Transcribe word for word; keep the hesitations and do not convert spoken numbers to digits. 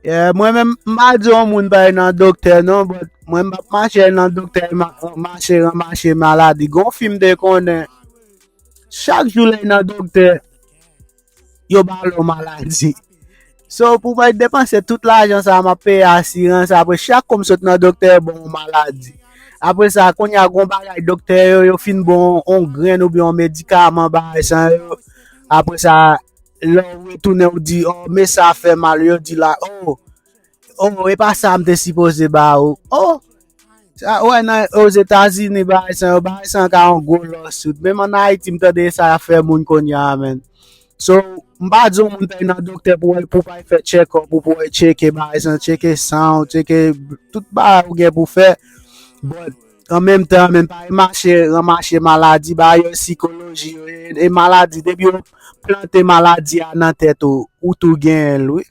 Yeah, mwen menm, m pa di yon moun pa al nan doktè non, but mwen m p ap mache al nan doktè, ma- mache ranmache maladi. Gon fi m te konnen, chak jou lè l nan doktè, yo ba l yon maladi. So, pou mwen depanse tout lajan sa, m ap peye asirans, apre chak kou m sot nan doktè, yo ban yon maladi. Apre sa, kounye a gon bagay doktè yo, yo fin ban w yon grenn oubyen yon medikaman, bagay sa yo. Apre sa, lè w retounen, ou di, oh, men sa fè mal, yo di la, oh, oh, e pa sa m te sipoze ba ou. Oh, sa, wè, nan Ozetazini, bagay sa yo, bagay sa yo ka yon gwo lawsuit. Menm an Ayiti, m tande sa ap fè moun kounye a, man. So, m pa di yon moun pa al nan doktè pou, pou pa fè check-up, ou pou tcheke bagay sa, tcheke san, tcheke tout bagay ou gen pou fè. But, an menm tan, menm pa al mache, ranmache maladi, bagay yo sikoloji, yo, e, e maladi, depi yo plante maladi a nan tèt ou, ou tou genyen l, wi.